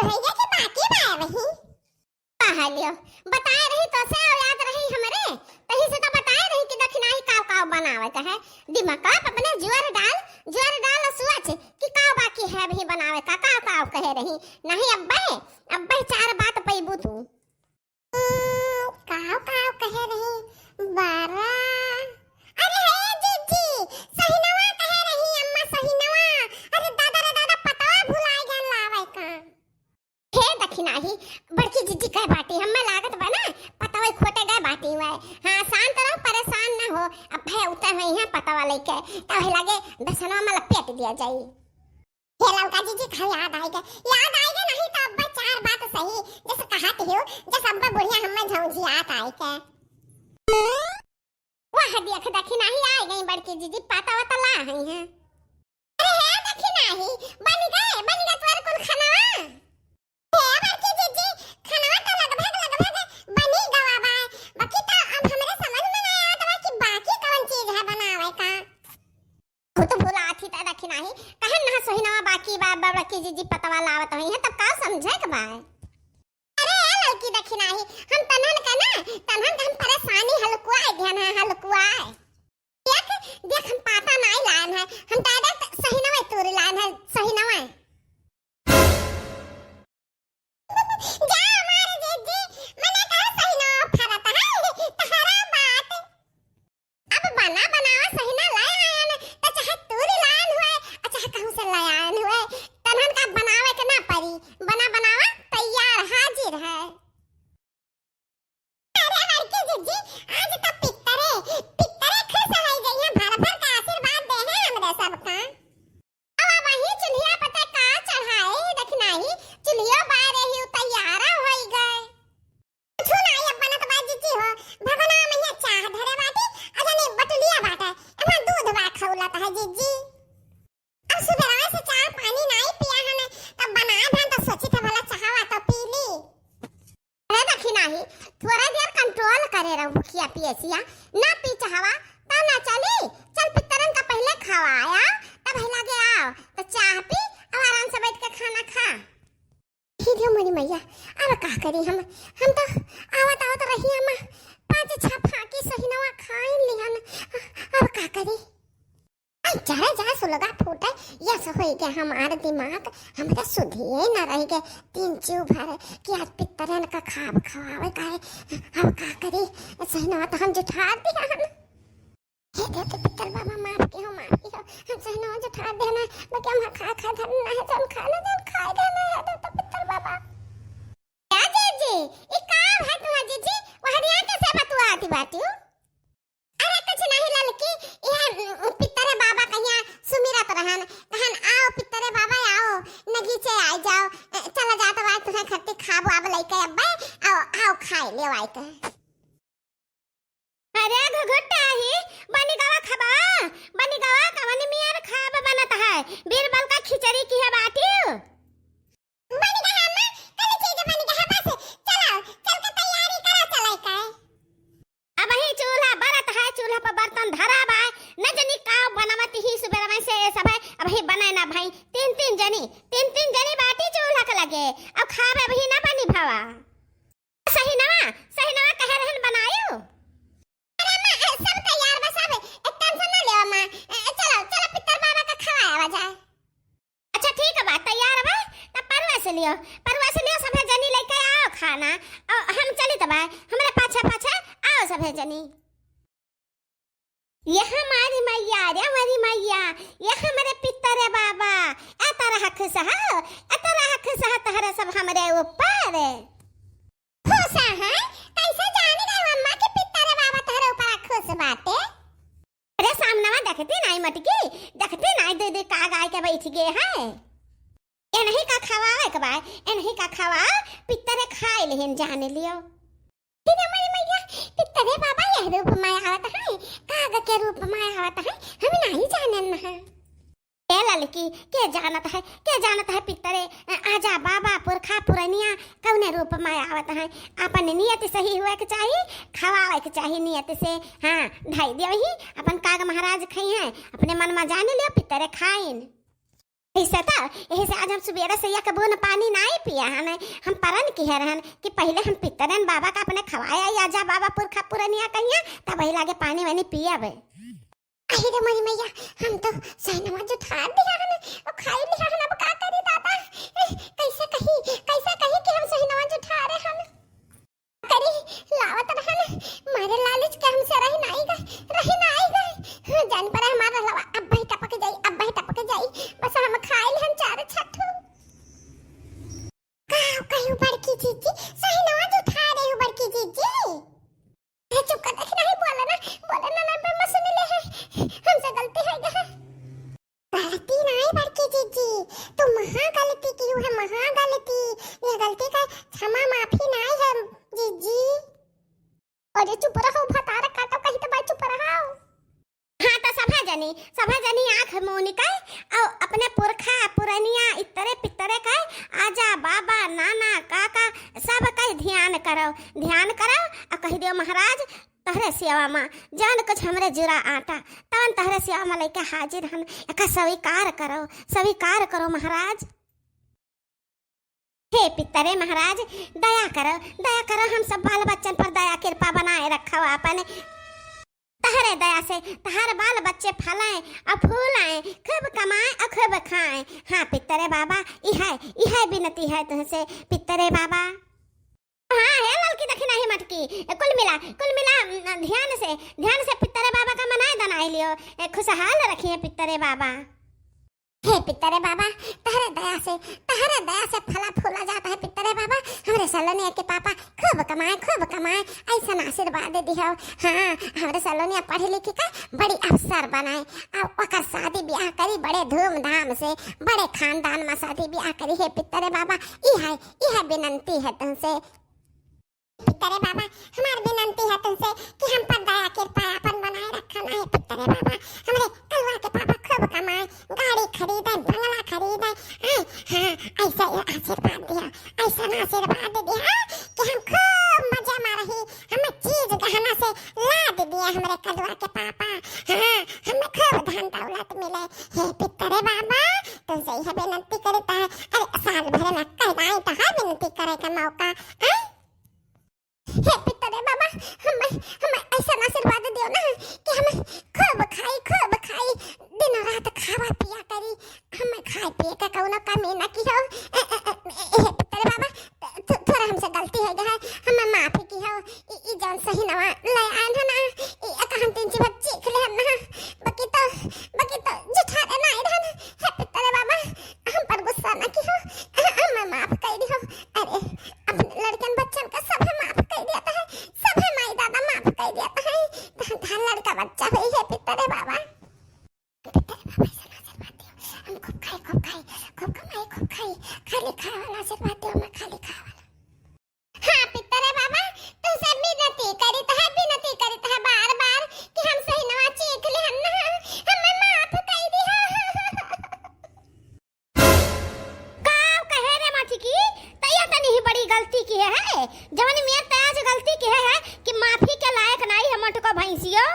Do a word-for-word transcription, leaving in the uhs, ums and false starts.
भैया के बाकी बाय वही। कहलियो, बताए रही तो से याद रही हमरे, तही से तो बताए रही कि दखिनाही काव काव बनावे के है। दिमाग अपने जोर डाल, जोर डाल सोच कि काव बाकी है अभी बनावे का, काव काव कहे रही। नहीं अब्बे, अब्बे चार बात पैबू तू। हम्म, काव काव कहे रही? बारा। अरे हे जीजी, सहिनवा कहे रही अम्मा, सहिनवा। अरे दादा रे दादा, पतवा भुलाए गन लावे का। हे दखिनाही, बड़की जीजी कहे बाटी, हम्मे लागत बा ना, पतवा खोटे गए बाटी हुए। हाँ, शांत रहो, परेशान ना हो। अब्बे उतर हुई है पतवा लेके, तब लगे दसनवा में लपेट दिया जाई। हे ललका जीजी, खाओ, याद आइगे, याद आइगे, नहीं तो अब्बा चार बात सही, जैसे कहत हियो, जैसे अब्बा बुढ़िया हम्मे झौंझियात आइगे। वाह, देख दखिनाही, आइ गई बड़की जीजी, पतवा तो ला हई हैं। अरे हे दखिनाही, बन गए, बन गए तोर कुल खनवा? हे बड़की जीजी, खनवा तो लगभग, लगभग बनी गवा बा, बाकी तो अब हमरे समझ में नहीं आवत बा कि बाकी कौन चीज है बनावे का। खुद भुलात ही त दखिनाही, कहन ना सहिनवा बाकी बा, बड़की जीजी पतवा लावत हुई है, तब का समझे के बा? अरे ए ललकी दखिनाही, हम तनहन का ना, तनहन का हम परेशानी हलकुआए दिहन है, हलकुआए। देख, देख हम पाता नाई लायन है, हम direct सहिनवा तूरी लायन है, सहिनवा। जा हमारे जीजी, मने कहा सहिनवा फरत है, तहरा बात। अब बना बनावा सहिना लाए आयन, त चाहे तूरी लायन हुए, अ चाहे कहूँ से लायन हुए, तनहन का बनावे के ना परी, बना बनावा तैयार हाजिर है। अरे बड़की जीजी, आज त पित्तरे, पित्तरे खुश होई गई है, भर भर का आशीर्वाद दे है हमरे सबका। अब वही चुल्हिया पते का चढ़ाई, दखिनाही, चुल्हियो बारे ही तैयार होई गए। कुछु नाई अब बनत बा जीजी हो, भगना में ये चाह धरे बाटी, अजने बटुलिया बाटे, एमा दूध बा खौलत है जीजी। अब सुबेरवा से चाह पानी नाई पिया हन, तब बनाए धान तो सोची थे भला चाहवा तो पी ली। अरे दखिनाही, थोड़ा देर control करे रहो भुखिया पियसिया, ना पी चाहवा, तब ना चली, चल पित्तरन का पहले खवाया, तब हिला के आओ, तो चाह पी, अब आराम से बैठ के खाना खा। हे रे मोरी मैया, अब का करी हम? हम तो आवत आवत रही हम पाँच छह फाकी सहिनवा खाइन लिहन, अब का करी? आ, जा, जा, सुलगा फूटे, यस होई के हमार दिमाग, हमरे सुधिये न रह गए, तीन चू भर कि आज पित्तरन का खाब खवावे का है, अब का करी? सहिनवा तो हम जुठार दिहन। हे देवता पित्तर बाबा, माफ किहो, माफ किहो। हम सहिनवा जुठार देना, बाकी हम खा, खा धरना है, जौन खाना, जौन खाए देना है, देवता पित्तर बाबा। क्या जीजी? ई का है तुम्हार जीजी? वहरिया कैसे बतुआती बाटियो? अरे कुछ नहीं ललकी, ये, उम, पित्तरे बाबा कहिया सुमिरत रहन, कहन, "आओ पित्तरे बाबा, आओ, नगीचे आ जाओ, ए, चला जात बा, तुम्हें खत्ती खाबो अब लइके अब्बे, आओ, आओ खाए ले आए के।" अरे घुघुटाही, बनी गवा खबा, बनी गवा कवन मियर खाब बनत है, बीरबल का खिचड़ी की है बाटी। बनी गवा अम्मा, कल चीज बनी गवा बस, चलो, चल के तैयारी करा चले के। अबही चूल्हा बरत है, चूल्हा पर बर्तन धरा बा, न जनी का बनवत ही सुबेर में से ये सब है, अबही बनाए ना भाई, तीन तीन जनी, तीन तीन जनी बाटी चूल्हा के लगे, अब खाब अबही ना बनी भवा। सहिनवा, सहिनवा कहे रहन बनायो। अरे अम्मा, ए, सब तैयार बा सब, ए, tension ना लेवा अम्मा। ए, चलो, चलो पित्तर बाबा का खवाया जाए। अच्छा ठीक बा, तैयार बा, तब परवा से लियो, परवा से लियो, सभे जनी लेके आओ खाना। और हम चलित बा, हमरे पाछे पाछे आओ सभे जनी। ये हमारी मैया, रे हमारी मैया, ये हमरे पित्तरे बाबा, ए तरह खुश हो, ए तरह खुश हो तहरे सब हमरे ऊपर। खुश है? कैसे जान गए अम्मा कि पित्तरे बाबा तहरे ऊपर खुश बाटे? अरे सामनवा देखती नाई मटकी, देखती नाई दे दे का गाय के बैठ गए है। एनही का खवावे के बा, एनही का खवा, पित्तरे खाए लेहन जाने लियो। हे हमारी मैया, पित्तरे बाबा यह रूप में आवत है, काग के रूप में आवत है, हम नहीं जानन है। ए ललकी, के जानत है, के जानत है पित्तरे, अ, आजा बाबा पुरखा पुरनिया कौने रूप में आवत है। अपन नियत सही हुए के चाही, खवावे के चाही नियत से। हाँ, धई दियो ही, अपन काग महाराज खाई हैं, अपने मन में जाने लियो पित्तरे खाइन। ऐसे तो, यही से आज हम सुबेरे से एक बून पानी नाई पिया हन। हम परन किहे रहन कि पहिले हम पितरन बाबा का अपने खवाए आई, आजा बाबा पुरखा पुरनिया कहिया, तब वही लागे पानी वानी पियब। अरे रे मोरी मैया, हम तो सोहिनवा जुठार दिया हन, और खाई लिया हन, अब का करी दादा? ए, कैसे कही, कैसे कही कि हम सोहिनवा जुठारे हन? करी, लावत रहन, मारे लालच के हमसे रही नाई गए, रही नाई गए। जान पर हमारा लवा, अब भाई टपक जाई, अब भाई टपक जाई। बस हम खाई लिहन चार छठू। का कहू बड़की जीजी, सोहिनवा जुठारे हो बड़की जीजी। ए, चुप कर, देख नहीं, बोले ना, बोले ना, ना, पे मत सुन ले है, हमसे गलती हो गई है। गलती नहीं बड़की जीजी, तू महा गलती की है, महा गलती। यह गलती का क्षमा माफी नहीं है जीजी। अरे चुप रहो, भतार काटो कहीं तो भाई, चुप रहो। हाँ, तो सभा जनी, सभा जनी आँख मूनि के, और अपने पुरखा पुरनिया इतरे पितरे के, आजा बाबा, नाना, काका, सब के ध्यान करो, ध्यान करो, और कह दियो महाराज, तहरे सेवा मा, जौन कुछ हमरे जुरा आटा, तवन तहरे सेवा मा लेके हाजिर हन, एका स्वीकार करो, स्वीकार करो महाराज। हे पितरे महाराज, दया करो, दया करो, हम सब बाल बच्चन पर दया कृपा बनाए रखो आपन। तहरे दया से तहार बाल बच्चे फलें और फूलें, खूब कमाएं और खूब खाएं। हाँ पितरे बाबा, इहै, इहै बिनती है तुहसे पितरे बाबा। हाँ, हे ललकी दखिनही मटकी, ए, कुल मिला, कुल मिला, उम, ध्यान से, ध्यान से पितरे बाबा का मनाए दनाए लियो, ए, खुशहाल रखिए पितरे बाबा। हे पितरे बाबा, तहरे दया से, तहरे दया से फला फूला जाता है पितरे बाबा। हमरे सलोनिया के पापा खूब कमाए, खूब कमाए, ऐसन आशीर्वाद दिहो। हाँ, हमरे सलोनिया पढ़ी लिखी के बड़ी अफसर बनाए, और ओकर शादी ब्याह करी बड़े धूमधाम से, बड़े खानदान मा शादी ब्याह करी। हे पितरे बाबा, इहै, इहै बिनती है तुमसे। पितरे बाबा, हमार बिनती है तुमसे कि हम पर दया कृपा आपन बनाए रखा ना है पितरे बाबा। हमरे कलुआ के पापा खूब कमाए, गाड़ी खरीदे, बंगला खरीदे, हैं? हाँ, ऐसा ही आशीर्वाद दिया, ऐसा ना आशीर्वाद दिया कि हम खूब मजा मा रही, हमें चीज गहना से लाद दिया हमरे कलुआ के पापा। हाँ, हमें खूब धन दौलत मिले। हे पितरे बाबा, तुमसे यह बिनती करता है। अरे साल भर में कई बार तो है बिनती करे का मौका, हैं? हे पितरे बाबा, हमें, हमें ऐसा आशीर्वाद दियो ना कि हमें खूब खाई, खूब खाई, दिन रात खावा पिया करी, हमें खाए पिए का कौनो कमी ना की हो। ए, ए, ए, ए, हे पितरे बाबा, थो-, थोड़ा हमसे गलती हो गया है, हमें माफ की हो। ई, ई जौन सोहिनवा ले आए हैं ना, ई अकहन तीन चीज चीख ले हम ना, बाकी तो, बाकी तो जुठारे ना आए हैं। हे पितरे बाबा, हम पर गुस्सा ना की हो, हमें माफ कर दी हो। अरे, अपने लड़कन बच्चन का सभे माफ कर देता है, सभे माई दादा माफ कर देता है। तो धान लड़का बच्चा हुई है पितरे बाबा। पितरे बाबा ऐसा आशीर्वाद दियो। हम खूब खाई, खूब खाई, खूब कमाई, खूब खाई। खाली खाए वाला आशीर्वाद दियो, मैं खाली खाए वाला। हाँ पितरे बाबा, तुमसे विनती करित है, विनती करित है बार बार कि हम सोहिनवा चीख ले हम ना, हमें माफ कर दी। का कहे रे मटकी, तैया तनी ही बड़ी गलती की है, है? जवन मेर तैया जो गलती की है, है कि माफी के लायक नाई है मटको भैंसियो।